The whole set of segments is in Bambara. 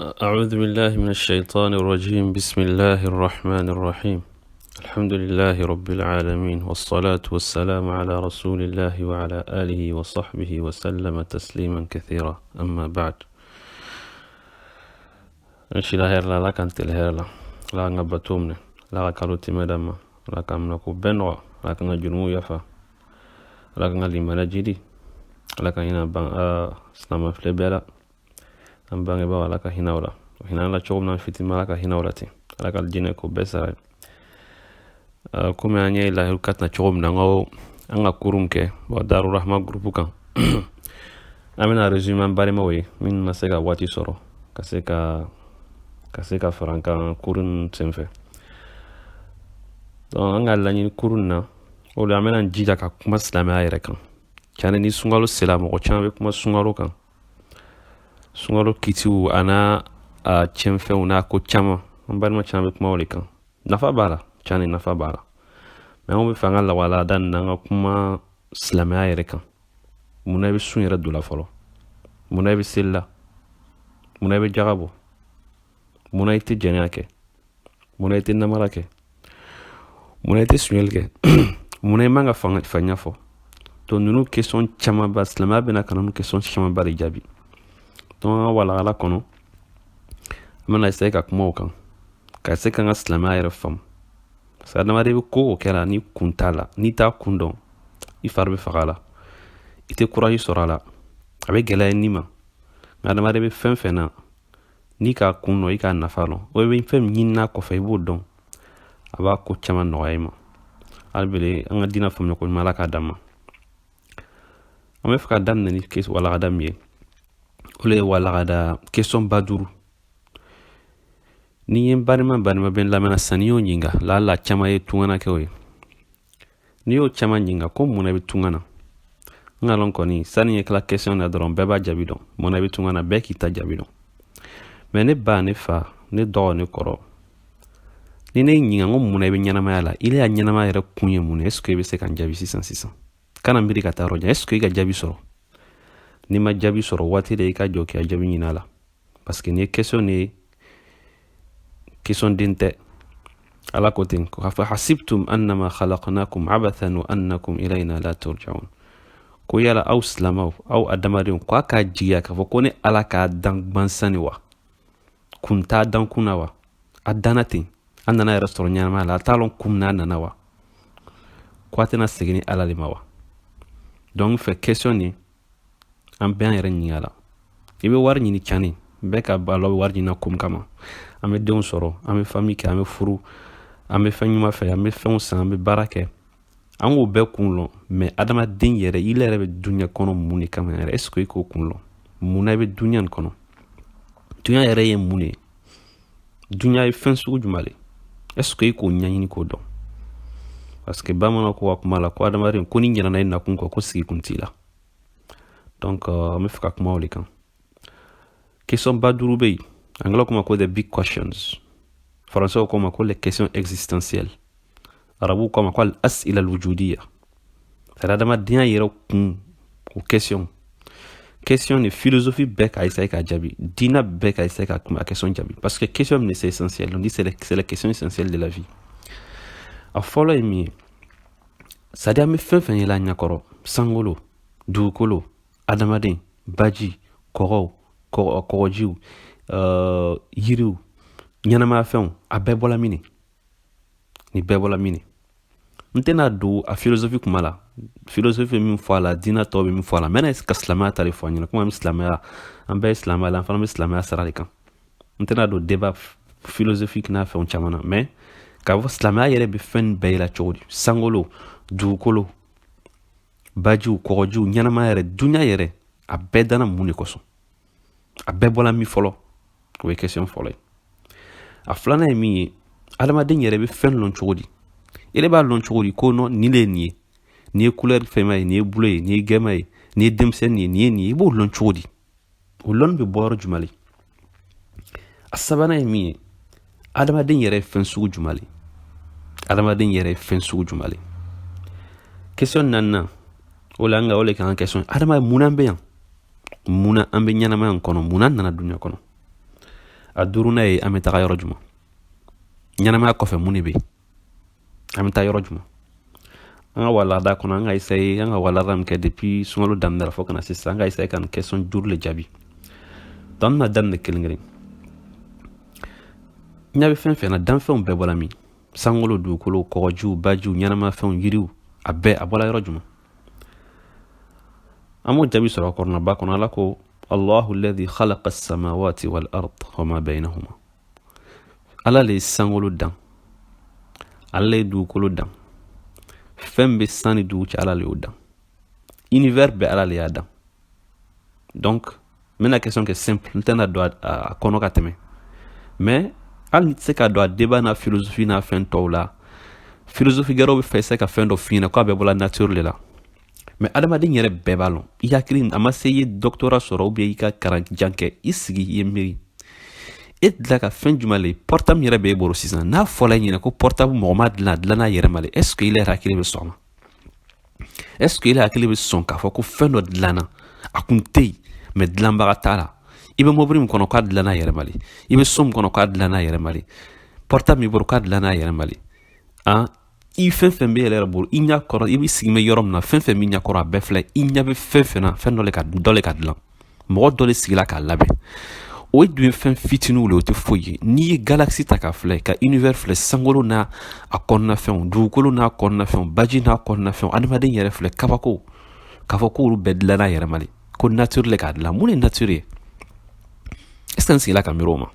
أعوذ بالله من الشيطان الرجيم. بسم الله الرحمن الرحيم. الحمد لله رب العالمين، والصلاة والسلام على رسول الله وعلى آله وصحبه وسلم تسليما كثيرا. أما بعد، Inshallah hɛrɛ la, Ala k'an teli hɛrɛ la, Ala k'an ka bato minɛ, Ala ka kalo tɛmɛ d'an ma, Ala k'an minɛ k'o bɛɛ nɔgɔya, Ala k'an ka jurumu yafa, Ala k'an ka limaniya jidi, Ala ka hinɛ ban silamɛ filɛ bɛɛ la, an bangebaaw, Ala ka hinɛ u la, o hinɛ la cogo min na an fitinin, Ala ka hinɛ u la ten, Ala ka jinɛ k'o bɛɛ sara ye. Komi an ye lahiru ka tɛna cogo min na, an ko an ka kurun kɛ wa Daru Rahma groupe kan, an bɛna résumé an balimaw ye minnu ma se ka waati sɔrɔ ka se ka fara an kan kurun senfɛ. Donc an ka laɲini kurun na, o de an bɛna jija ka kuma silamɛya yɛrɛ kan. Tiɲɛ, ni sunkalo sera, mɔgɔ caman bɛ kuma sunkalo kan, sunkalo kitiw a n'a a tiɲɛfɛnw n'a ko caman. An balima caman bɛ kuma o de kan. Nafa b'a la, tiɲɛ, nafa b'a la, mais anw bɛ fɛ an ka lawalada nin na, an ka kuma silamɛya yɛrɛ kan. Munna i bɛ sun yɛrɛ don la fɔlɔ? Munna i bɛ seli la? Munna i bɛ jaga bɔ? Munna i tɛ jɛnɛya kɛ? Munna i tɛ namara kɛ? Munna i tɛ suɲɛli kɛ? Munna i man ka fanga fɔ? Donc ninnu question camanba, silamɛya bɛna ka na question camanba de jaabi. Donc an ka walakala kɔnɔ, an bɛna essayer ka kuma o kan, ka se k'an ka silamɛya yɛrɛ faamu, parce que adamaden bɛ ko o kɛra ni kun t'a la, n'i t'a kun dɔn, i fari bɛ faga a la, i tɛ courage sɔrɔ a la, a bɛ gɛlɛya ni ma. Nka adamaden bɛ fɛn fɛn na, n'i k'a kun dɔn, i k'a nafa dɔn, o bɛ fɛn min ɲini n'a kɔfɛ, i b'o dɔn, a b'a ko caman nɔgɔya i ma. Hali bele an ka diinɛ faamuya ko ɲuman, Ala k'a d'an ma. An bɛ fɛ ka daminɛ ni walakada min ye, o le ye walakada question ba duuru. Ni ye n balima bɛ n lamɛnna sisan, n'i y'o ɲininka, laala caman ye tunganakɛw ye, n'i y'o caman ɲininka ko mun na i bɛ tunga na, n ka lɔn kɔni, sani ye tila question na dɔrɔn, bɛɛ b'a jaabi dɔn. Mun na i bɛ tunga na? Bɛɛ k'i ta jaabi dɔn. Mais ne ba, ne fa, ne dɔgɔ, ne kɔrɔ, ni ne ɲininka ko mun na i bɛ ɲɛnamaya la, i y'a ɲɛnamaya yɛrɛ kun ye mun ye, est ce que i bɛ se ka n jaabi sisan sisan? Kana miiri ka taa yɔrɔ jan. Est ce que i ka jaabi sɔrɔ? N'i ma jaabi sɔrɔ, waati de i ka jɔ k'i ka jaabi ɲini a la, parce que nin ye question de ye, question den tɛ. Ala ko ten ko أفحسبتم أنما خلقناكم عبثا وأنكم إلينا لا ترجعون. Ko yala aw silamaw, aw adamadenw, ko a k'a jigiya k'a fɔ ko ne Ala k'a dan gbansan wa, kun t'a dan kun na wa? A danna ten, a nana yɛrɛ sɔrɔ ɲɛnamaya la, a t'a lɔn kun n'a nana wa, ko a tɛna segin ni Ala de ma wa? Donc fɛ question nin, an bɛɛ an yɛrɛ ɲininka la. I bɛ wari ɲini cani, bɛɛ ka ba bɛ wari ɲini kun kama. An bɛ denw sɔrɔ, an bɛ famille kɛ, an bɛ furu, an bɛ fɛn ɲuman fɛ, an bɛ fɛnw san, an bɛ baara kɛ, an k'o bɛɛ kun lɔn. Mais adamaden yɛrɛ, i yɛrɛ bɛ duɲɛ kɔnɔ mun de kama yɛrɛ? Est ce que i k'o kun lɔn? Mun na i bɛ duɲɛ nin kɔnɔ? Duɲɛ yɛrɛ ye mun de ye? Duɲɛ ye fɛn sugu jumɛn de? Est ce que i k'o ɲɛɲini k'o dɔn? Parce que bamananw ko ka kuma la ko adamaden ko ni ɲinɛna i nakun kɔ, ko sigi kun t'i la. Donc an bɛ fɛ ka kuma o de kan. Question ba duuru bɛ yen, anglais ko ma ko the big questions, français ko ma ko les questions existentielles, arabu ko ma ko الأسئلة الوجودية. C'est adamadenya yɛrɛ kun, o question ni philosophie bɛɛ k'a essayer k'a jaabi, diinɛ bɛɛ k'a essayer ka a question jaabi, parce que question min, c'est essentiel. On dit c'est la question essentielle de la vie. A fɔlɔ ye min ye, c'est à dire an bɛ fɛn fɛn yɛlɛ an ɲɛkɔrɔ, sankolo, dugukolo, adamaden, baji, kɔgɔw, kɔgɔjiw, yiriw, ɲɛnamaya fɛnw, a bɛɛ bɔla min? Nin bɛɛ bɔla min? N tɛna don a philosophie kuma la, philosophie bɛ min fɔ a la, diinɛ tɔw bɛ min fɔ a la. N bɛna ka silamɛya ta de fɔ an ɲɛna. Komi an bɛ silamɛya, an bɛɛ ye silamɛya la, an fana bɛ silamɛya sira de kan. N tɛna don débat philosophique n'a fɛnw caman na, mais k'a fɔ silamɛya yɛrɛ bɛ fɛn bɛɛ yira cogo di, sankolo, dugukolo, bajiw, kɔgɔjiw, ɲɛnamaya yɛrɛ, duɲa yɛrɛ, a bɛɛ danna mun de kosɔn? A bɛɛ bɔla min fɔlɔ? O ye question fɔlɔ ye. A filanan ye min ye, adamaden yɛrɛ bɛ fɛn lɔn cogo di? I yɛrɛ b'a lɔn cogo di ko non, nin de ye nin ye, nin ye couleur fɛnma ye, nin ye bleu ye, nin ye gɛma ye, nin ye denmisɛnnin ye, nin ye nin ye? I b'o lɔn cogo di? O lɔnni bɛ bɔ yɔrɔ jumɛn le? A sabanan ye min ye, adamaden yɛrɛ ye fɛn sugu jumɛn le? Adamaden yɛrɛ ye fɛn sugu jumɛn le? Question naaninan, o la an ka o le kan ka question: adamaden, mun an bɛ yan? Mun an bɛ ɲɛnamaya in kɔnɔ? Mun an nana dunuya kɔnɔ? A duurunan ye, an bɛ taga yɔrɔ jumɛn? Ɲɛnamaya kɔfɛ, mun de bɛ yen? An bɛ taa yɔrɔ jumɛn? An ka walada kɔnɔ, an ka essayer, an ka walada min kɛ depuis sunkalo daminɛ la fo ka na sisan, an ka essayer ka nin question duuru le jaabi. Donc an bɛna daminɛ kelen kelen. Ɲɛ bɛ fɛn fɛn na, danfɛnw bɛɛ bɔra min? Sankolo, dugukolo, kɔgɔjiw, bajiw, ɲɛnamafɛnw, yiriw, a bɛɛ, a bɔra yɔrɔ jumɛn? An b'o jaabi sɔrɔ kuranɛba kɔnɔ. Ala ko: Allahu alladhi khalaqa as-samawati wal ard wa ma baynahuma. Ala le ye sankolo dan, ala le ye dugukolo dan, fɛn bɛ san ni dugu cɛ, Ala le y'o dan. Univers bɛɛ, Ala le y'a dan. Donc n bɛna question kɛ simple, n tɛna don a kɔnɔ ka tɛmɛ. Mais hali ni tɛ se ka don a débat n'a philosophie n'a fɛn tɔw la, philosophie gɛrɛw bɛ fɛ se ka fɛn dɔ f'i ɲɛna k'a bɛɛ bɔla nature de la. Mais adamaden yɛrɛ bɛɛ b'a lɔn, i hakili a ma se i ye doctorat sɔrɔ ou bien i ka kalan jan kɛ, i sigi, i ye miiri, e dilan ka fɛn jumɛn le? Portable yɛrɛ b'e bolo sisan, n'a fɔla i ɲɛna ko portable mɔgɔ ma dilan, a dilanna a yɛrɛ ma le, est ce que i yɛrɛ hakili bɛ sɔn a ma? Est ce que i hakili bɛ sɔn k'a fɔ ko fɛn dɔ dilanna, a kun tɛ yen, mais dilanbaga t'a la? I bɛ mobili min kɔnɔ, k'a dilanna a yɛrɛ ma le. I bɛ so min kɔnɔ, k'a dilanna a yɛrɛ ma le. Portable min bolo, k'a dilanna a yɛrɛ ma le. Han, i fɛn fɛn bɛ yɛrɛ bolo, i ɲɛ kɔrɔ, i bɛ sigi bɛ yɔrɔ min na, fɛn fɛn b'i ɲɛ kɔrɔ, a bɛɛ filɛ, i ɲɛ bɛ fɛn fɛn na, fɛn dɔ le ka dɔ le ka dilan, mɔgɔ dɔ le sigila k'a labɛn. O dun ye fɛn fitininw le, o tɛ foyi ye. N'i ye galaxie ta ka filɛ, ka univers filɛ, sankolo n'a a kɔnɔnafɛnw, dugukolo n'a kɔnɔnafɛnw, baji n'a kɔnɔnafɛnw, adamaden yɛrɛ filɛ, kabako k'a fɔ k'olu bɛɛ dilanna a yɛrɛ ma de, ko nature le k'a dilan. Mun ye nature ye? Est ce que n sigila ka miiri o ma?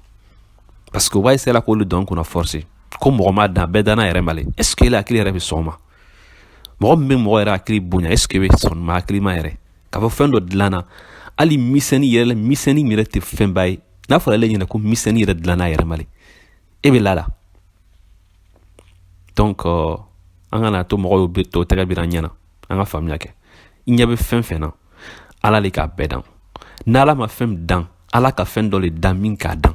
Parce que u b'a essayer la k'olu don kunna forcer ko mɔgɔ ma dan, bɛɛ danna yɛrɛ ma le. Est ce que ele hakili yɛrɛ bɛ sɔn o ma? Mɔgɔ min bɛ mɔgɔ yɛrɛ hakili bonya, est ce que bɛ sɔn ma hakili ma yɛrɛ k'a fɔ fɛn dɔ dilanna? Hali misɛnni yɛrɛ la, misɛnni yɛrɛ tɛ fɛnba ye. N'a fɔra ele ɲɛna ko misɛnni yɛrɛ dilanna a yɛrɛ ma le, e bɛ la la. Donc an kana to mɔgɔw bɛ to tɛgɛ bira an ɲɛna. An ka faamuya kɛ, i ɲɛ bɛ fɛn fɛn na, Ala le k'a bɛɛ dan. N'Ala ma fɛn dan, Ala ka fɛn dɔ le dan min k'a dan.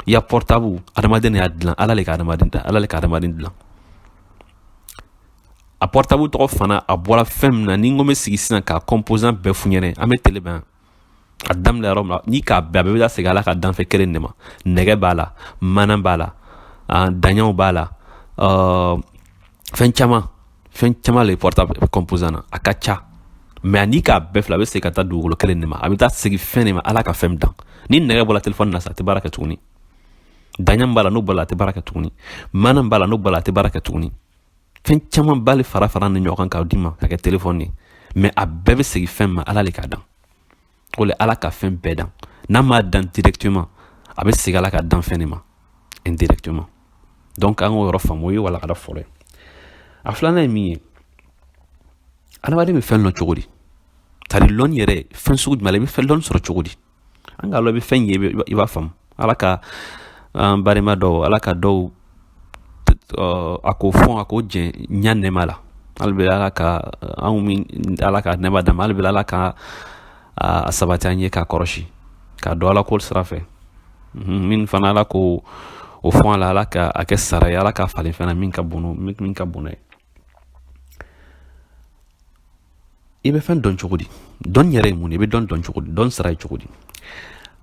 I ya portable, adamaden de y'a dilan, Ala le ka adamaden dan, Ala le ka adamaden dilan. A portable tɔgɔ fana, a bɔra fɛn min na, ni n ko n bɛ sigi sisan k'a composant bɛɛ f'u ɲɛnɛ, an bɛ télé bɛn a daminɛ yɔrɔ min na, n'i k'a bɛɛ, a bɛɛ bɛ taa segin Ala ka danfɛn kelen de ma. Nɛgɛ b'a la, mana b'a la, daɲɛw b'a la, fɛn caman, fɛn caman le portable composant na, a ka ca. Mais n'i k'a bɛɛ filɛ, a bɛ segin ka taa dugukolo kelen de ma, a bɛ taa segin fɛn de ma, Ala ka fɛn dan. Ni nɛgɛ bɔra telefɔni na sisan, a tɛ baara kɛ tuguni. Daɲɛ b'a la, n'o bɔra, a tɛ baara kɛ tuguni. Mana b'a la, n'o bɔra, a tɛ baara kɛ tuguni. Fɛn caman b'ale fara fara ni ɲɔgɔn kan k'a d'i ma ka kɛ telefɔni ye. Mais a bɛɛ bɛ segin fɛn ma, Ala le k'a dan. O le Ala ka fɛn bɛɛ dan. N'a m'a dan directement, a bɛ segin Ala ka dan fɛn de ma indirectement. Donc an k'o yɔrɔ faamu. O ye walakada fɔlɔ ye. A filanan ye min ye, adamaden bɛ fɛn lɔn cogo di? C'est à dire lɔnni yɛrɛ, fɛn sugu jumɛn la, i bɛ fɛn lɔnni sɔrɔ cogo di? An k'a lɔn, i bɛ fɛn ye, i b'a faamu. Ala ka an balima dɔw, Ala ka dɔw a k'o fɔn, a k'o jɛn ɲa nɛma la. Hali bi Ala ka anw min, Ala ka nɛma d'an ma, hali bi Ala ka a sabati an ye k'a kɔrɔsi k'a don Ala ko sira fɛ. Min fana, Ala ko o fɔn a la, Ala ka a kɛ sara ye, Ala ka falen fɛn na min ka bon, min ka bon n'a ye. I bɛ fɛn dɔn cogo di? Dɔn yɛrɛ ye mun ye? I bɛ dɔn dɔn cogo di? Dɔn sira ye cogo di?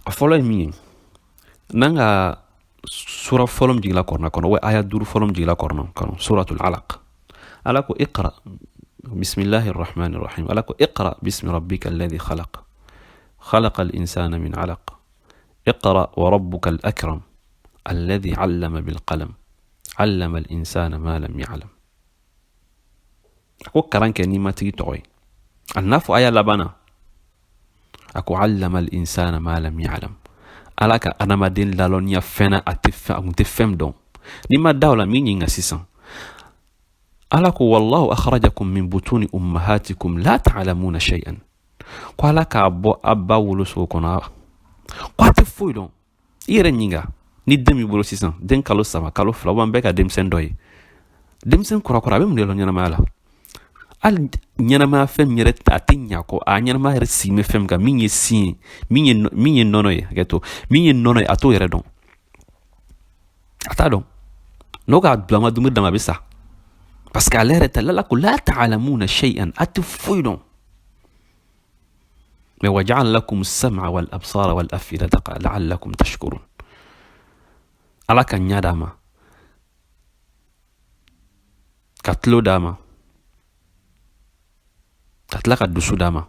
A fɔlɔ ye min ye, n'an ka sura fɔlɔ min jigila kuranɛ kɔnɔ, o aya 5 fɔlɔ min jigila kuranɛ kɔnɔ, suratul Alaq, Ala ko: iqra, bismillahi rahmani rahim. Ala ko: iqra bismi rabbika alladhi khalaq, khalaqa al-insana min alaq, iqra wa rabbuka al-akram alladhi allama bil qalam, allama al-insana ma lam ya'lam. A ko karan kɛ n'i matigi tɔgɔ ye. A n'a fɔ aya laban na, a ko: allama al-insana ma lam ya'lam. Ala ka adamaden lalɔnniya fɛn na, a tɛ fɛn, a kun tɛ fɛn dɔn. N'i ma da o la, min ɲininka sisan. Ala ko: wallahu akhrajakum min butuni ummahatikum la ta'lamuna shay'an. Ko Ala k'a bɔ a ba wolosogo kɔnɔ, ko a tɛ foyi dɔn. I yɛrɛ ɲininka, ni den b'i bolo sisan, den kalo 3, kalo 2, an bɛɛ ka denmisɛn dɔ ye, denmisɛn kɔrɔkɔrɔ, a bɛ mun de lɔn ɲɛnamaya la? Hali ɲɛnamaya fɛn min yɛrɛ, a tɛ ɲa kɔ, a ɲɛnamaya yɛrɛ sigi bɛ fɛn min kan, min ye sin ye, min ye nɔnɔ ye, hakɛ to, min ye nɔnɔ ye, a t'o yɛrɛ dɔn, a t'a dɔn. N'o k'a bila ma dumuni d'a ma, a bɛ sa, parce que ale yɛrɛ ta la ko la ta'lamuna shay'an, a tɛ foyi dɔn. Mais wa ja'ala lakum as-sam'a wal absara wal af'idata la'allakum tashkurun. Ala ka ɲa d'a ma, ka tulo d'a ma, ka tila ka dusu d'a ma.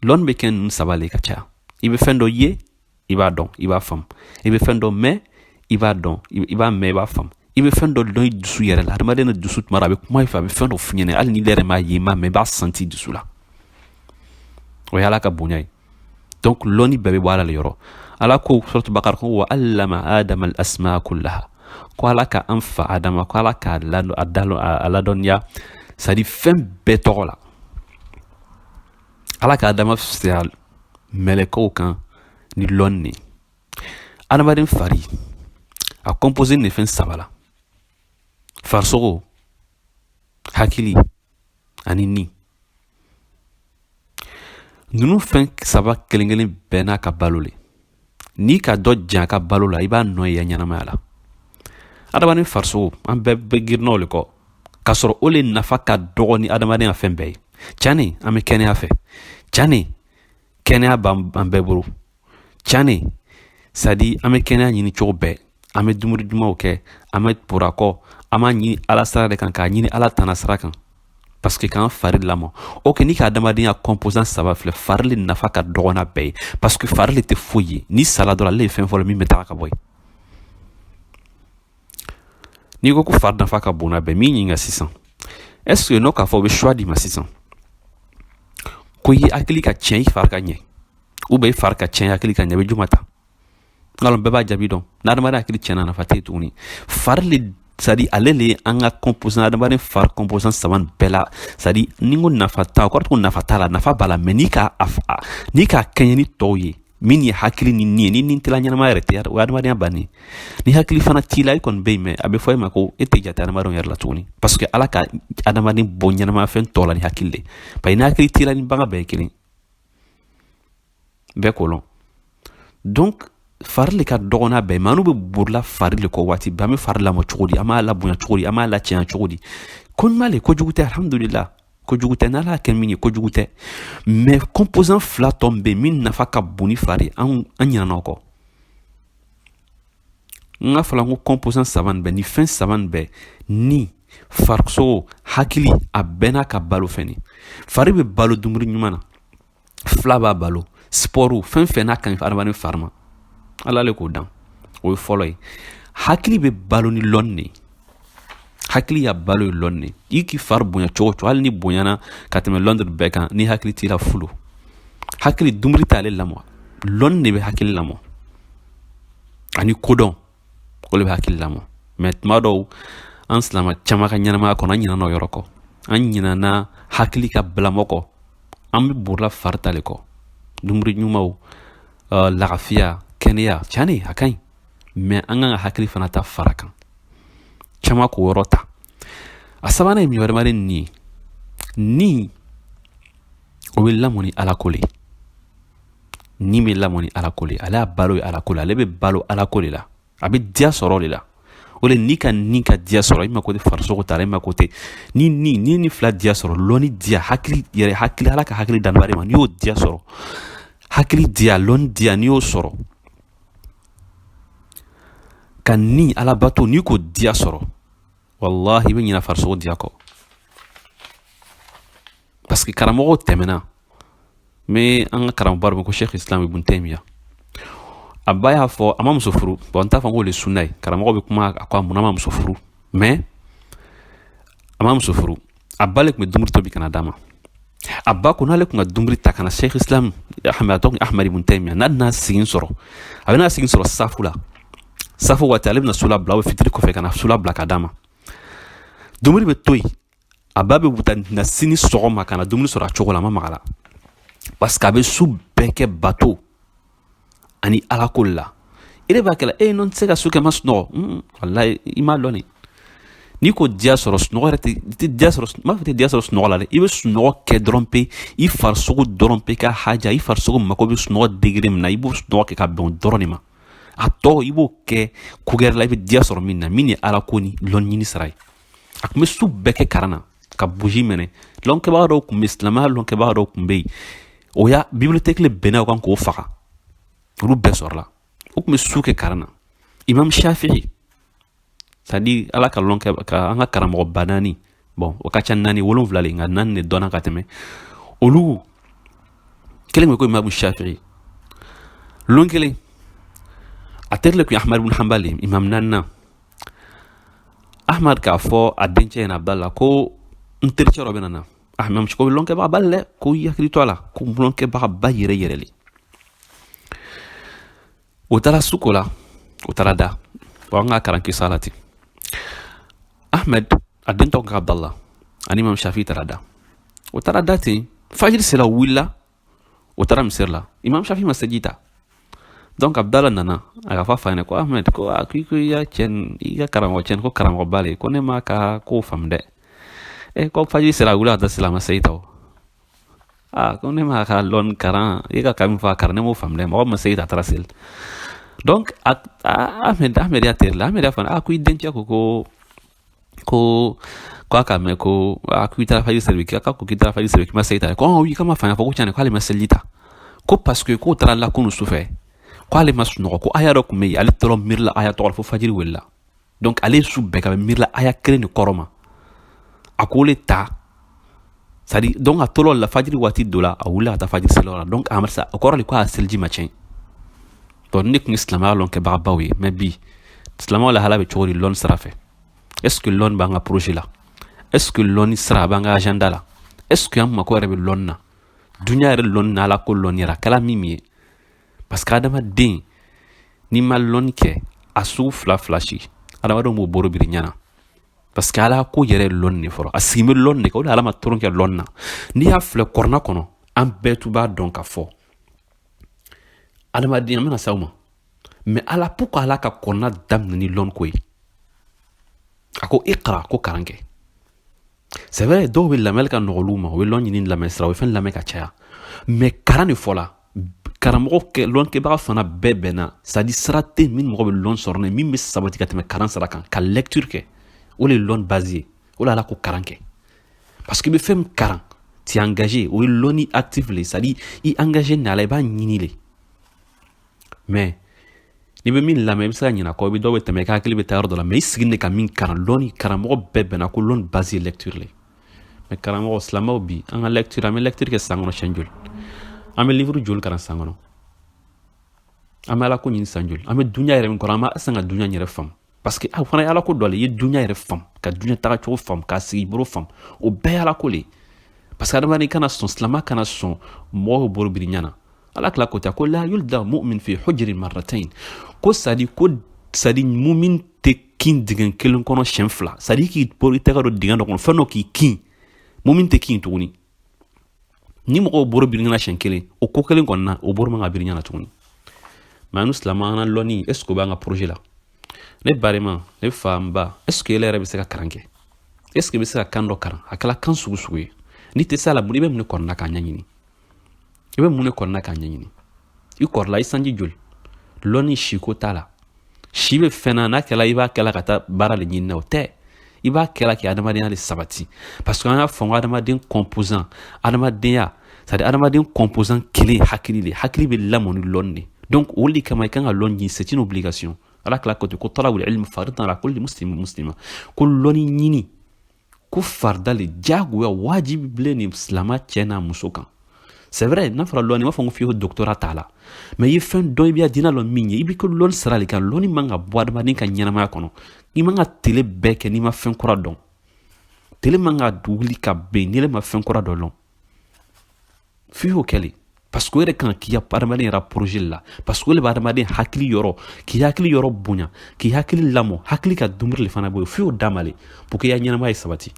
Lɔnni bɛ kɛ ninnu saba le ka caya. I bɛ fɛn dɔ ye, i b'a dɔn, i b'a faamu. I bɛ fɛn dɔ mɛn, i b'a dɔn, i b'a mɛn, i b'a faamu. I bɛ fɛn dɔ dɔn i dusu yɛrɛ la. Adamaden dusu tuma dɔ a bɛ kuma i fɛ, a bɛ fɛn dɔ f'i ɲɛna, hali n'i yɛrɛ m'a ye, i m'a mɛn, i b'a santi dusu la. O ye Ala ka bonya ye. Donc lɔnni bɛɛ bɛ bɔ Ala le yɔrɔ. Ala ko suratu Bakara ko wa allama adama al asma kullaha, ko Ala ka an fa Adama, ko Ala k'a a ladɔnniya, c'est à dire fɛn bɛɛ tɔgɔ la. Ala ka Adama fisaya mɛlɛkɛw kan ni lɔnni. Adamaden fari a composé de fɛn saba la: farisogo, hakili ani ni. Ninnu fɛn saba kelen kelen bɛɛ n'a ka balo le. N'i ka dɔ jan a ka balo la, i b'a nɔ ye ɲɛnamaya la. Adamaden farisogo, an bɛɛ bɛ girinna o le kɔ, k'a sɔrɔ o le nafa ka dɔgɔ ni adamadenya fɛn bɛɛ ye. Cani an bɛ kɛnɛya fɛ, cani kɛnɛya b'an bɛɛ bolo, cani c'est à dire an bɛ kɛnɛya ɲini cogo bɛɛ, an bɛ dumuni dumanw kɛ, an bɛ bora kɔ, an b'a ɲini Ala sira de kan, k'a ɲini Ala tana sira kan, parce que k'an fari lamɔ. Ok, n'i ka adamadenya composant saba filɛ, fari le nafa ka dɔgɔ n'a bɛɛ ye, parce que fari le tɛ foyi ye. N'i sala dɔrɔn, ale ye fɛn fɔlɔ min bɛ taga ka bɔ yen. N'i ko ko fari nafa ka bon n'a bɛɛ, min ɲininka sisan, est ce que n'o k'a fɔ o bɛ choix d'i ma sisan ko i hakili ka tiɲɛ, i fari ka ɲɛ, ou bien i fari ka tiɲɛ, i hakili ka ɲɛ, i bɛ juma ta? Nkalon, bɛɛ b'a jaabi dɔn. N'adamaden hakili tiɲɛna, nafa tɛ yen tuguni. Fari le, c'est à dire ale le ye an ka composant, adamaden fari composant saba nin bɛɛ la. C'est à dire ni n ko nafa t'a, o kɔrɔ tɛ ko nafa t'a la, nafa b'a la, mais n'i k'a kɛɲɛ ni tɔw ye, min ye hakili ni ni ye, ni ni tɛla ɲɛnamaya yɛrɛ tɛ, o ye adamadenya bannen. Ni hakili fana t'i la, i kɔni bɛ yen, mais a bɛ fɔ e ma ko e tɛ jate adamadenw yɛrɛ la tuguni, parce que Ala ka adamaden bɔ ɲɛnamaya fɛn tɔ la ni hakili de. Parce que ni hakili t'i la, ni bagan bɛɛ ye kelen, bɛɛ k'o lɔn. Donc fari le ka dɔgɔ n'a bɛɛ ye. Maa n'u bɛ borila fari le kɔ waati bɛɛ. An bɛ fari lamɔ cogo di? An b'a labonya cogo di? An b'a lacɛnya cogo di? Ko ɲuman le, kojugu tɛ, alhamdulillah, kojugu tɛ. N'Ala y'a kɛ min ye, kojugu tɛ. Mais composant fila tɔ min bɛ yen, min nafa ka bon ni fari ye, an ɲinɛna o kɔ. N ka fɔla ko composant saba nin bɛɛ, ni fɛn saba nin bɛɛ, ni farisogo, hakili, a bɛɛ n'a ka balo fɛn de. Fari bɛ balo dumuni ɲuman na, fila b'a balo sport, fɛn fɛn n'a ka ɲi adamaden fari ma, Ala le k'o dan. O ye fɔlɔ ye. Hakili bɛ balo ni lɔnni de ye. Hakili ya balo ye lɔnni de. I k'i fari bonya cogo o cogo, hali ni bonyana ka tɛmɛ lɔnni bɛɛ kan, ni hakili t'i la, fulu. Hakili, dumuni t'ale lamɔ, lɔnni de bɛ hakili lamɔ ani kodɔn, o de bɛ hakili lamɔ. Mais tuma dɔw, an silama caman ka ɲɛnamaya kɔnɔ, an ɲinɛna o yɔrɔ kɔ, an ɲinɛna hakili ka bilamɔ kɔ, an bɛ borila fari ta le kɔ, dumuni ɲumanw, lagafiya, kɛnɛya. Tiɲɛ, a ka ɲi, mais an kan ka hakili fana ta fara kan. Caman k'o yɔrɔ ta. A sabanan ye min ye? Adamaden ni ni, o bɛ lamɔ ni Ala ko le. Ni bɛ lamɔ ni Ala ko le. Ale y'a balo ye Ala ko le. Ale bɛ balo Ala ko de la, a bɛ diya sɔrɔ o de la. O de ni ka ni ka diya sɔrɔ, i mako tɛ farisogo ta la, i mako tɛ ni ni ni ni fila diya sɔrɔ, lɔnni diya, hakili yɛrɛ, hakili, Ala ka hakili dan ma, n'i y'o diya sɔrɔ, hakili diya, lɔnni diya, n'i y'o sɔrɔ, ka ni Ala bato, n'i k'o diya sɔrɔ, wallahi, i bɛ ɲinɛ farisogo diya kɔ. Parce que karamɔgɔw tɛmɛna. N bɛ an ka karamɔgɔba dɔ ko Sheikh Islam Ibn Taymiya, a ba y'a fɔ a ma muso furu. Bon, n t'a fɔ k'o le sunna ye, karamɔgɔ bɛ kuma a ko a munna ma muso furu, mais a ma muso furu. A ba le tun bɛ dumuni tobi ka na d'a ma. A ba ko n'ale tun ka dumuni ta ka na Sheikh Islam Ahmed, a tɔgɔ Ahmad Ibn Taymiya, n'a bɛna sigi sɔrɔ, a bɛna sigi sɔrɔ safu la, safu waati, ale bɛna su labila, o bɛ fitiri kɔfɛ ka na su labila ka d'a ma. Dumuni bɛ to yen, a ba bɛ taa na sini sɔgɔma ka na dumuni sɔrɔ a cogo la, a ma maga la, parce que a bɛ su bɛɛ kɛ bato ani Ala ko la. I de b'a kɛla e nɔ tɛ se ka su kɛ ma sunɔgɔ. Walayi, i m'a lɔn ne. N'i ko diya sɔrɔ sunɔgɔ yɛrɛ tɛ diya sɔrɔ, n b'a fɔ tɛ diya sɔrɔ sunɔgɔ la dɛ. I bɛ sunɔgɔ kɛ dɔrɔn pe, i farisogo dɔrɔn pe ka haja, i farisogo mako bɛ sunɔgɔ degré min na, i b'o sunɔgɔ kɛ ka bɛn o dɔrɔn de ma. A tɔ, i b'o kɛ ko gɛrɛ la, i bɛ diya sɔrɔ min na, min ye Ala ko ni lɔnni ɲini sira ye. A tun bɛ su bɛɛ kɛ karan na ka buji minɛ. Lɔnkɛbaga dɔw tun bɛ, silamɛya lɔnkɛbaga dɔw tun bɛ yen, o y'a bibliothèque le bɛnna o kan k'o faga, olu bɛɛ sɔrɔla. O tun bɛ su kɛ karan na. Imam Shafi'i, c'est à dire Ala ka lɔn kɛ ka an ka karamɔgɔ ba naani, bon, o ka ca naani, wolonfila le, nka naani de dɔnna ka tɛmɛ olu. Kelen bɛ ko Imam Shafi'i, lon kelen a teri le kun ye Ahmad ibn Hanbal ye, imam naaninan. Ahmad k'a fɔ a dencɛ ɲɛna, Abdallah, ko n tericɛ dɔ bɛ na. Ahmad ko lɔnkɛbaga ba dɛ, ko i hakili to a la, ko lɔnkɛbaga ba yɛrɛ yɛrɛ le. O taara suko la, o taara da. Bon, an ka karan kisa la ten. Ahmed a den tɔgɔ ka Abdallah ani Imam Shafi taara da. O taara da ten, fajiri sera, u wulila, o taara misiri la. Imam Shafi ma seliji ta. Donc Abdallah nana a ka fɔ a fa ɲɛna ko Ahmed ko a ko i ko i ka cɛ, i ka karamɔgɔ cɛ, ko karamɔgɔba le, ko ne ma ka ko faamu dɛ. E ko fajiri sera, a wulila ka taa seli, a ma seli ta. O aa, ko ne ma ka lɔn karan, i ka ka min fɔ a karan, ne m'o faamu dɛ, mɔgɔ ma seli ta, a taara seli. Donc Ahmed y'a teri la, Ahmed y'a fɔ a ko i dencɛ ko a k'a mɛn ko a ko i taara fajiri seli, k'a ko k'i taara fajiri seli, k'i ma seli ta. Ko ɔn, k'a ma faamuya fɔ ko tiɲɛ, k'ale ma seliji ta, ko parce que k'o taara la kunun su fɛ, k'ale ma sunɔgɔ, ko aya dɔ tun bɛ yen, ale tɔrɔ miirila aya tɔgɔ la fo fajiri wulila. Donc ale su bɛɛ ka bɛ miirila aya kelen de kɔrɔ ma, a k'o le ta, c'est à dire donc a tɔrɔ la fajiri waati dɔ la, a wulila ka taa fajiri seli la. Donc a ma sa, o kɔrɔ de ko a seliji ma tiɲɛ. Donc ne tun ye silamɛya lɔn kɛbagabaw ye, mais bi silamɛw lahala bɛ cogo di lɔnni sira fɛ? Est ce que lɔnni b'an ka projet la? Est ce que lɔnni sira b'an ka agenda la? Est ce que an mako yɛrɛ bɛ lɔnni na, dunuya yɛrɛ lɔnni na, Ala ko lɔnni yɛrɛ a kɛla min ye? Parce que adamaden n'i ma lɔnni kɛ a sugu fila fila si, adamadenw b'o boro biri ɲɛna, parce que Ala ko yɛrɛ ye lɔnni de fɔlɔ, a sigi bɛ lɔnni de kan. O de Ala ma tɔrɔ kɛ lɔnni na. N'i y'a filɛ kɔrɔna kɔnɔ, an bɛɛ tun b'a dɔn ka fɔ adamadenya an bɛna s'aw ma. Mais Ala, pourquoi Ala ka kɔnɔna daminɛ ni lɔnni ko ye? A ko iqra, ko karan kɛ. C'est vrai, dɔw bɛ lamɛnli ka nɔgɔ olu ma, u bɛ lɔn ɲini lamɛn sira, u bɛ fɛn lamɛn ka caya, mais karan de fɔla. Karamɔgɔ kɛ lɔnkɛbaga fana bɛɛ bɛnna, c'est à dire sira tɛ min mɔgɔ bɛ lɔn sɔrɔ n'a ye min bɛ sabati ka tɛmɛ karan sira kan. Ka lecture kɛ, o de ye lɔn base ye. O de Ala ko karan kɛ, parce que i bɛ fɛn min karan, tu es engagé, o ye lɔnni actif le, c'est à dire i engagé n'a la, i b'a ɲini le. Mais n'i bɛ min lamɛn, i bɛ se ka ɲinɛ a kɔ, i bɛ dɔw bɛ tɛmɛ, i ka hakili bɛ taa yɔrɔ dɔ la. Mais i sigi de ka min karan, lɔnni karamɔgɔ bɛɛ bɛnna ko lɔnni base ye lecture le. Mais karamɔgɔ silamɛw bi, an ka lecture, an bɛ lecture kɛ san kɔnɔ siɲɛ joli? An bɛ livre joli kalan san kɔnɔ? An bɛ Ala ko ɲini san joli? An bɛ dunuya yɛrɛ min kɔrɔ, an b'a san ka dunuya yɛrɛ faamu? Parce que aw fana ye Ala ko dɔ le, i ye dunuya yɛrɛ faamu, ka dunuya taga cogo faamu, k'a sigi bolo faamu, o bɛɛ ye Ala ko le. Parce que adamaden kana sɔn, silamɛ kana sɔn mɔgɔw bolo biri ɲɛna. Ala tila ko ten ko la yulda mu'min fi hujrin marratayn, ko c'est-à-dire ko c'est-à-dire mumin tɛ kin dingɛ kelen kɔnɔ siɲɛ fila. C'est à dire k'i bɔ i tɛgɛ don dingɛ dɔ kɔnɔ, fɛn dɔ k'i kin, mumin tɛ kin tuguni. Ni mɔgɔw boro biri ɲɛna siɲɛ kelen, o ko kelen kɔni na, o boro man ka biri ɲɛna tuguni. Mais an silamɛ, an ka lɔnni, est ce que o b'an ka projet la? Ne barima, ne fa, n ba, est ce que ele yɛrɛ bɛ se ka karan kɛ? Est ce que i bɛ se ka kan dɔ karan, a kɛla kan sugu sugu ye? N'i tɛ se a la, i bɛ mun de kɔnɔna k'a ɲɛɲini? I bɛ mun de kɔnɔna k'a ɲɛɲini? I kɔrɔla, i sanji joli? Lɔnni siko t'a la, si bɛ fɛn na, n'a kɛla i b'a kɛla ka taa baara de ɲini na, o tɛ. I b'a kɛla k'i adamadenya de sabati, parce que an y'a fɔ ko adamaden composant, adamadenya, c'est à dire adamaden composant kelen hakili de, hakili bɛ lamɔ ni lɔnni de. Donc o de kama i kan ka lɔnni ɲini, c'est une obligation. Ala kila ko ten ko talabul ilmi faridan ala kulli muslim muslima, ko lɔnni ɲini ko farida le, diyagoya, wajibi bilen ni silama cɛ n'a muso kan. C'est vrai, n'a fɔra lɔnni, i b'a fɔ ko f'i ko doctorat t'a la, mais i ye fɛn dɔn, i bɛ diinɛ lɔn min ye, i bɛ ko lɔnni sira de kan. Lɔnni man ka bɔ adamaden ka ɲɛnamaya kɔnɔ. I man ka tele bɛɛ kɛ n'i ma fɛn kura dɔn. Tele man ka wuli ka ben n'i ma fɛn kura dɔ lɔn, f'i y'o kɛ le, parce que o yɛrɛ kan k'i ka adamaden yɛrɛ projet la, parce que o de bɛ adamaden hakili yɔrɔ, k'i hakili yɔrɔ bonya, k'i hakili lamɔ, hakili ka dumuni le fana bɔ yen, f'i y'o d'a ma le pour que i ka ɲɛnamaya ye sabati.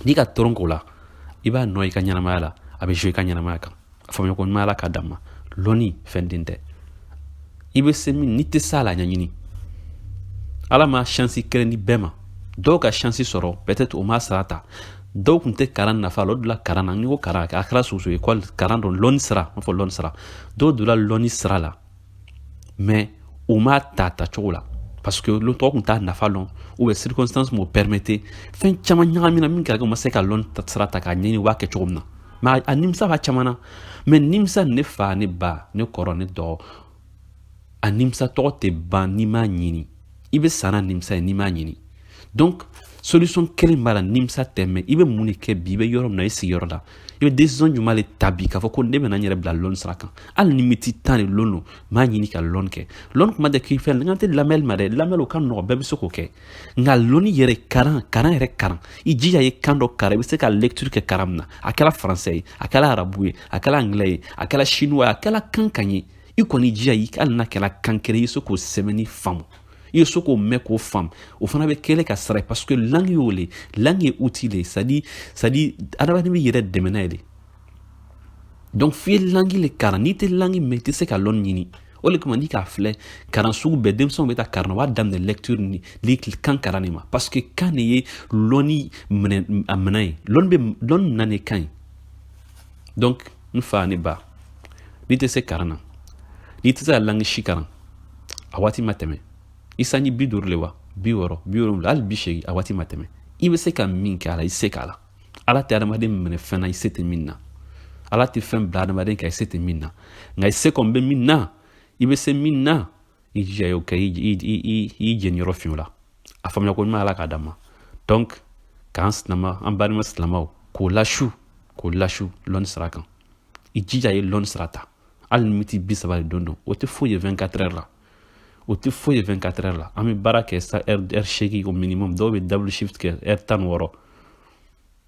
N'i ka tɔrɔ k'o la, i b'a nɔ i ka ɲɛnamaya la, a bɛ jouer i ka ɲɛnamaya kan. Faamuya ko ɲuman, Ala k'a d'an ma. Lɔnni fɛn den tɛ, i bɛ se min, n'i tɛ s'a la, ɲɛɲini. Ala ma chance kelen di bɛɛ ma. Dɔw ka chance sɔrɔ, peut-être o ma sara ta, dɔw tun tɛ kalan nafa la, o donna kalan na. N'i ko kalan, a kɛra sugu école kalan dɔn, lɔnni sira, n fɔ lɔnni sira, dɔw donna lɔnni sira la, mais u m'a ta tacogo la, parce que tɔgɔ tun t'a nafa lɔn, ou bien circonstance m'o permettre, fɛn caman ɲagamina min kɛra, u ma se ka lɔnni sira ta k'a ɲɛɲini u b'a kɛ cogo min na. Mais a nimisa b'a caman na. Mais nimisa, ne fa, ne ba, ne kɔrɔ, ne dɔgɔ, A nimisa tɔgɔ tɛ ban n'i m'a ɲini. I bɛ sa n'a nimisa ye n'i m'a ɲini. Donc solution kelen b'a la, nimisa tɛ. Mais i bɛ mun de kɛ bi? I bɛ yɔrɔ min na, i sigiyɔrɔ la, i bɛ décision jumɛn de ta bi k'a fɔ ko ne bɛna n yɛrɛ bila lɔnni sira kan? Hali ni miniti 10 de lon don, n b'a ɲini ka lɔnni kɛ. Lɔnni kuma tɛ k'i fɛn n tɛ lamɛnli ma dɛ. Lamɛnli, o ka nɔgɔ, bɛɛ bɛ se k'o kɛ. Nka lɔnni yɛrɛ, karan, karan yɛrɛ, karan, i jija i ye kan dɔ karan, i bɛ se ka lecture kɛ karan min na. A kɛra français ye, a kɛra arabu ye, a kɛra anglais ye, a kɛra chinois ye, a kɛra kan kan ye, i kɔni jija i, hali n'a kɛra kan kelen, i bɛ se k'o sɛbɛnni faamu, i ye se k'o mɛn k'o faamu, o fana bɛ kɛlɛ ka sara, parce que langue y'o le, langue ye outil le, c'est à dire adamaden b'i yɛrɛ dɛmɛ n'a ye de. Donc f'i ye langue le karan. N'i tɛ langue mɛn, i tɛ se ka lɔnni ɲini. O de kama, n'i k'a filɛ, karan sugu bɛɛ, denmisɛnw bɛ taa karan na, u b'a daminɛ lecture ni kan karan de ma, parce que kan de ye lɔnni minɛ, a minɛ ye. Lɔnni bɛ lɔnni minɛ de kan ye. Donc n fa ni ba, n'i tɛ se karan na, n'i tɛ se ka langue si karan, a waati ma tɛmɛ. I sanji 50 le wa, 60, 70, hali 80, a waati ma tɛmɛ. I bɛ se ka min kɛ a la, i se k'a la. Ala tɛ adamaden minɛ fɛn na i se tɛ min na. Ala tɛ fɛn bila adamaden kan i se tɛ min na. Nka i se kɔni bɛ min na, i bɛ se min na, i jija o kɛ, i jeniyɔrɔ fin o la. A faamuya ko ɲuman, Ala k'a d'an ma. Donc k'an silama, an balima silamaw, k'o lasu lɔnni sira kan. I jija i ye lɔnni sira ta, hali ni miniti 30 de don don, o tɛ foyi ye 24 heures la, o tɛ foyi ye 24 heures la. An bɛ baara kɛ sa heure 8 au minimum, dɔw bɛ double shift kɛ, heure 16.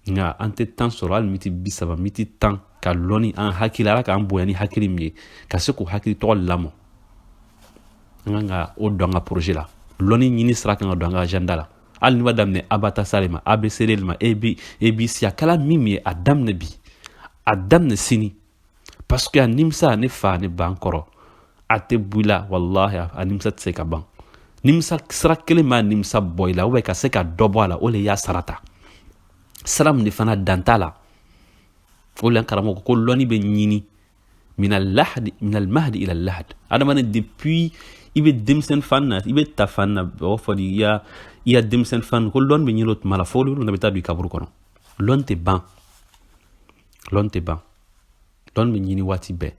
Nka an tɛ temps sɔrɔ hali miniti 30, miniti 10, ka lɔnni an hakili. Ala k'an bonya ni hakili min ye, ka se k'o hakili tɔgɔ lamɔ, an kan ka o don an ka projet la. Lɔnni ɲini sira kan ka don an ka agenda la. Hali n'i b'a daminɛ abatasa de ma, ABCD de ma, AB, ABC, a kɛla min ye, a daminɛ bi, a daminɛ sini, parce que a nimisa, ne fa ne ba, n kɔrɔ, a tɛ bɔ i la. Walahi, a nimisa tɛ se ka ban. Nimisa sira kelen b'a nimisa bɔ i la, ou ka se ka dɔ bɔ a la, o le y'a sara ta. Sira min de fana dan t'a la, o le karamɔgɔ ko lɔnni bɛ ɲini min al-lahdi, min al-mahdi ila al-lahd. Adamaden, depuis i bɛ denmisɛnnin fan na, i bɛ ta fan na, o fɔ di, i ya denmisɛnnin fan ko lɔnni bɛ ɲini o tuma la, fo olu bɛ taa don i kaburu kɔnɔ. Lɔnni tɛ ban, lɔnni tɛ ban, lɔnni bɛ ɲini waati bɛɛ.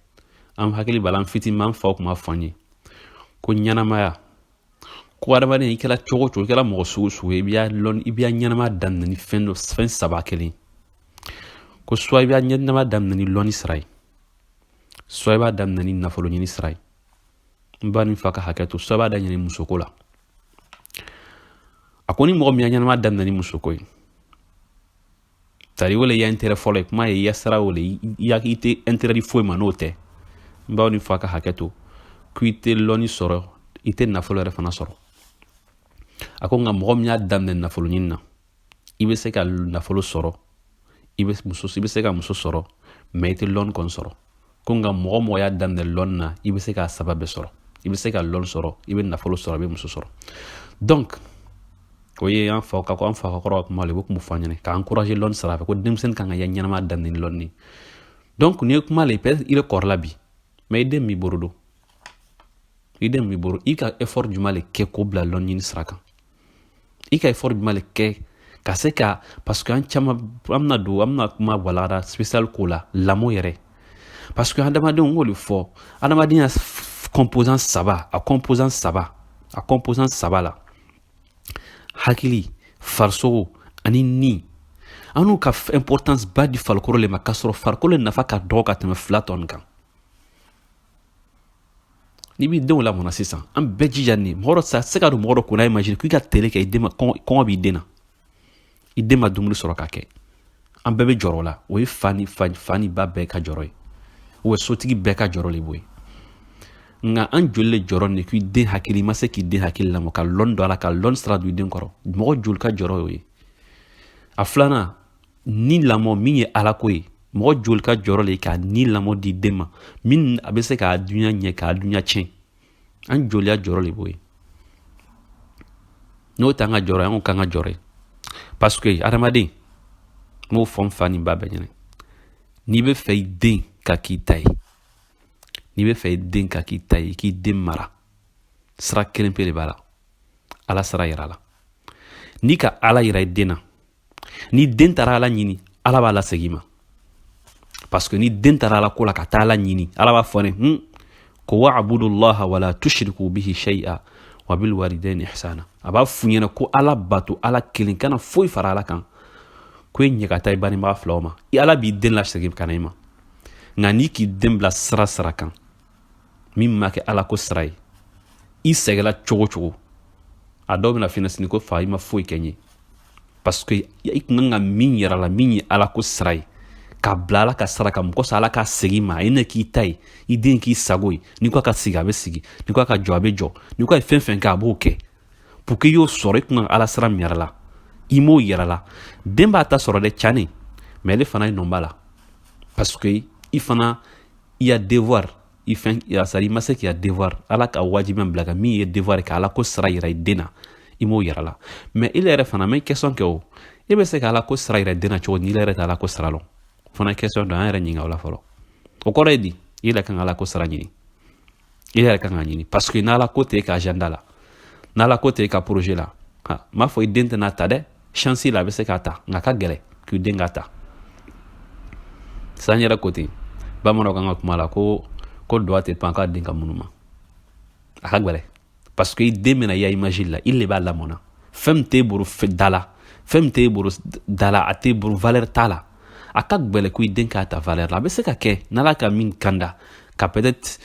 An hakili b'a la, an fitinin, an faw tun b'a fɔ an ye ko ɲɛnamaya ko adamaden, i kɛra cogo o cogo, i kɛra mɔgɔ sugu sugu ye, i b'a lɔn, i b'a ɲɛnamaya daminɛ ni fɛn dɔ, fɛn saba kelen ko: soit i b'a ɲɛnamaya daminɛ ni lɔnni sira ye, soit i b'a daminɛ ni nafolo ɲini sira ye, n ba ni fa ka hakɛ to, soit i b'a daminɛ ni musoko la. A ko ni mɔgɔ min y'a ɲɛnamaya daminɛ ni musoko ye, c'est-à-dire o le y'a intérêt fɔlɔ ye, kuma ye i ya sara o le, i tɛ intérêt di foyi ma n'o tɛ, n baw ni fa ka hakɛ to, ko i tɛ lɔnni sɔrɔ, i tɛ nafolo yɛrɛ fana sɔrɔ. A ko nka mɔgɔ min y'a daminɛ nafolo ɲini na, i bɛ se ka nafolo sɔrɔ, i bɛ se ka muso sɔrɔ, mais i tɛ lɔnni kɔni sɔrɔ. Ko nka mɔgɔ mɔgɔ y'a daminɛ lɔnni na, i bɛ se k'a saba bɛɛ sɔrɔ: i bɛ se ka lɔnni sɔrɔ, i bɛ nafolo sɔrɔ, i bɛ muso sɔrɔ. Donc o ye an fa ka ko, an fa ka kɔrɔ ka kuma le, o tun bɛ fɔ an ɲɛna k'an encourager lɔnni sira fɛ, ko denmisɛnnin kan ka ya ɲɛnama daminɛ ni lɔnni. Donc nin ye kuma le, peut-être i bɛ kɔrɔla bi, mais i den b'i bolo don, i den b'i bolo, i ka effort jumɛn le kɛ k'o bila lɔnni ɲini sira kan? I ka effort jumɛn le kɛ ka se ka, parce que an caman, an bɛna don, an bɛna kuma walada spécial ko la, lamɔ yɛrɛ, parce que adamadenw, n k'o de fɔ, adamadenya composant saba, a composant saba la: hakili, farisogo ani ni. An n'u ka importance ba di farikolo le ma, k'a sɔrɔ farikolo nafa ka dɔgɔ ka tɛmɛ fila tɔ nin kan. N'i b'i denw lamɔna sisan, an bɛɛ jija nin mɔgɔ dɔ sa se ka don mɔgɔ dɔ kunna. Imagine k'i ka télé kɛ i den ma, kɔngɔ b'i den na, i den ma dumuni sɔrɔ ka kɛ, an bɛɛ bɛ jɔrɔ o la. O ye fa ni fa ni ba bɛɛ ka jɔrɔ ye, o ye sotigi bɛɛ ka jɔrɔ le b'o ye. Nka an joli le jɔrɔ nin k'i den hakili, i ma se k'i den hakili lamɔ, ka lɔn don a la, ka lɔn sira don i den kɔrɔ? Mɔgɔ joli ka jɔrɔ y'o ye? A filanan, ni lamɔ min ye alako ye, mɔgɔ joli ka jɔrɔ le k'a ni lamɔ di den ma, min a bɛ se k'a dunya ɲɛ, k'a dunya tiɲɛ? An joliya jɔrɔ le b'o ye? N'o t'an ka jɔrɔ ye, an ko k'an ka jɔrɔ ye, parce que adamaden, n b'o fɔ n fa ni ba bɛɛ ɲɛna, n'i bɛ fɛ i den ka k'i ta ye, n'i bɛ fɛ i den ka k'i ta ye, i k'i den mara, sira kelen pe de b'a la: Ala sira yira a la. N'i ka Ala yira i den na, ni den taara Ala ɲini, Ala b'a lasegin i ma, parce que ni den taara Ala ko la, ka taa Ala ɲini, Ala b'a fɔ ne Ko wa'budullaha wala tushriku bihi shay'a wa bil walidaini ihsana. A b'a f'u ɲɛna ko Ala bato, Ala kelen, kana foyi fara Ala kan, ko e ɲɛ ka taa i bangebaa filaw ma. I Ala b'i den lasegin ka na i ma. Nka n'i k'i den bila sira sira kan min ma kɛ Ala ko sira ye, i sɛgɛla cogo cogo, a dɔw bɛna f'i ɲɛna sini ko fa, i ma foyi kɛ n ye, parce que i kun kan ka min yɛrɛ la, min ye Ala ko sira ye, k'a bila Ala ka sira kan, mɔgɔ sa Ala k'a segin ma, a ye ne k'i ta ye, i den k'i sago ye. N'i ko a ka sigi, a bɛ sigi. N'i ko a ka jɔ, a bɛ jɔ. N'i ko a ye fɛn fɛn kɛ, a b'o kɛ. Pour que i y'o sɔrɔ, i kun ka Ala sira min yɛrɛ la, i m'o yɛrɛ la, den b'a ta sɔrɔ dɛ, cani, mais ale fana ye nɔ b'a la, parce que i fana i ya devoir, i fɛn sari, i ma se k'i ya devoir, Ala ka wajibi bila ka min ye devoir, ka Ala ko sira yira i den na, i m'o yɛrɛ la. Mais i yɛrɛ fana ma question kɛ o, e bɛ se ka Ala ko sira yira den na cogo di n'i yɛrɛ tɛ Ala ko sira lɔn? O fana ye question dɔ, an yɛrɛ ɲininka o la fɔlɔ. O kɔrɔ ye di? I yɛrɛ kan ka Ala ko sira ɲini, i yɛrɛ kan ka ɲini, parce que n'Ala ko tɛ e ka agenda la, n'Ala ko tɛ e ka projet la, ha, n m'a fɔ i den tɛna ta dɛ, chance la a bɛ se k'a ta, nka ka gɛlɛ k'i den ka ta. San yɛrɛ ko ten, bamananw kan ka kuma la ko duwa tɛ pan k'a den ka minnu ma, a ka gɛlɛ, parce que i den bɛna i ya image la, i le b'a lamɔna. Fɛn min t'e bolo da la, fɛn min t'e bolo da la, a t'e bolo, valeur t'a la, a ka gɛlɛ ko i den k'a ta valeur la. A bɛ se ka kɛ n'Ala ka min kanda ka peut-être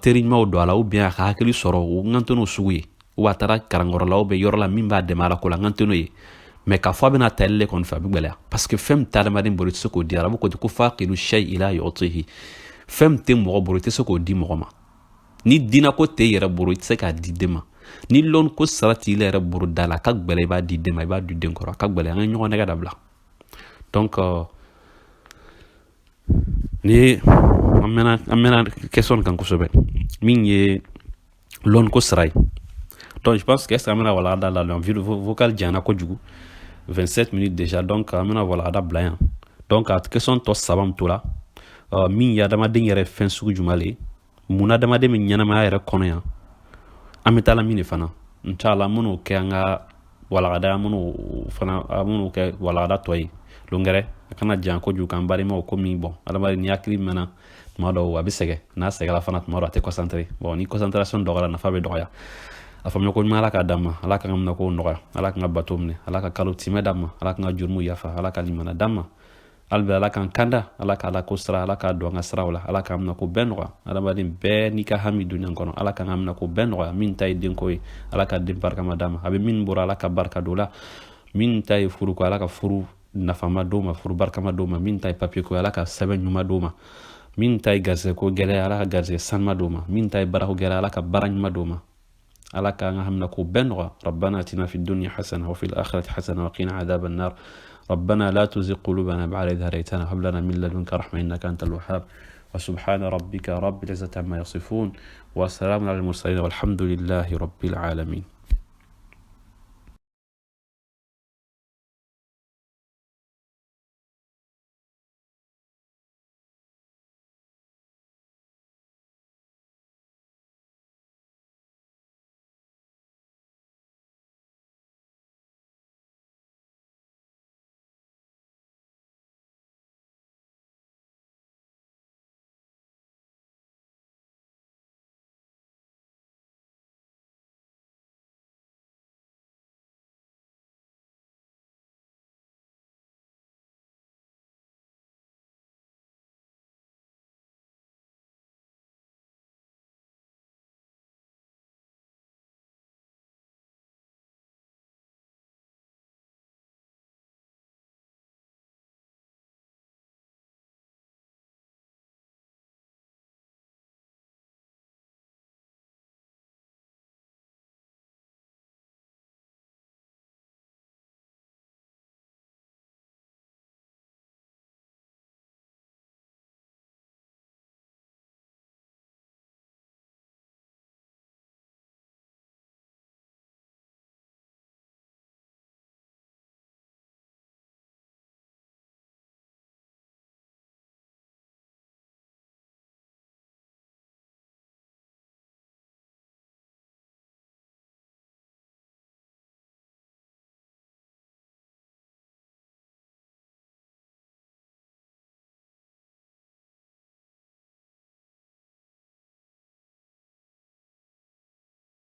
teri ɲumanw don a la, ou bien a ka hakili sɔrɔ, o n kan tɛ n'o sugu ye, ou a taara karankɔrɔ la, ou bien yɔrɔ la min b'a dɛmɛ Ala ko la, n kan tɛ n'o ye. Mais k'a fɔ a bɛna ta ele kɔni fɛ, a bɛ gɛlɛya, parce que fɛn min tɛ adamaden bolo, i tɛ se k'o di. Arabu ko ten ko faqidu shay'i la yu'tihi. Fɛn min tɛ mɔgɔ bolo, i tɛ se k'o di mɔgɔ ma. Ni diinɛ ko tɛ e yɛrɛ bolo, i tɛ se k'a di den ma. Ni lɔn ko sara t'i yɛrɛ bolo da la, a ka gɛlɛ i b'a di den ma, i b'a di den kɔrɔ, a ka gɛlɛ. An ka ɲɔgɔn nɛgɛ dabila. Donc ni an mɛnna question kan kosɛbɛ, min ye lɔn ko sara ye. Donc je pense que est ce que an bɛna walanda la dɔn, vocal janyana kojugu, 27 minutes déjà. Donc an bɛna walanda bila yan. Donc a question tɔ saba min tora, min ye adamaden yɛrɛ fɛn sugu jumɛn le ye, mun adamaden bɛ ɲɛnamaya yɛrɛ kɔnɔ yan, an bɛ taa la min de fana, inshallah, an bɛn'o kɛ an ka walagada, an bɛn'o fana, an bɛn'o kɛ walagada tɔ ye lon gɛrɛ. A kana jan kojugu k'an balimaw komi bɔn, adamaden ni hakili mɛnna, tuma dɔw a bɛ sɛgɛn, n'a sɛgɛnla fana, tuma dɔw a tɛ concentré. Bon, ni concentration dɔgɔyara, nafa bɛ dɔgɔya. A faamuya ko ɲuman, Ala k'a d'an ma. Ala ka minɛ ko nɔgɔya. Ala ka bato minɛ. Ala ka kalo timɛ d'an ma. Ala ka jurumu yafa. Ala ka limana d'an ma. Hali bi, Ala k'an kanda. Ala ka Ala ko sira, Ala k'a don an ka siraw la. Ala k'an minɛ ko bɛɛ nɔgɔya. Adamaden bɛɛ n'i ka hami dunuya kɔnɔ, Ala k'an ka minɛ ko bɛɛ nɔgɔya. Min ta ye denko ye, Ala ka den barikama d'an ma. A bɛ min bɔra, Ala ka barika don la. Min ta ye furu ko, Ala ka furu nafama d'o ma, furu barikama d'o ma. Min ta ye papier ko, Ala ka sɛbɛn ɲuman d'o ma. Min ta ye garisɛgɛ ko gɛlɛya, Ala ka garisɛgɛ sanuma d'o ma. Min ta ye baarako gɛlɛya, Ala ka baara ɲuman d'o ma. Ala k'an ka hamina ko bɛɛ nɔgɔya. ربنا آتنا في الدنيا حسنة وفي الآخرة حسنة وقنا عذاب النار. ربنا لا تزغ قلوبنا بعد إذ هديتنا وهب لنا من لدنك رحمة إنك أنت الوهاب. وسبحان ربك رب العزة عما يصفون وسلام على المرسلين والحمد لله رب العالمين.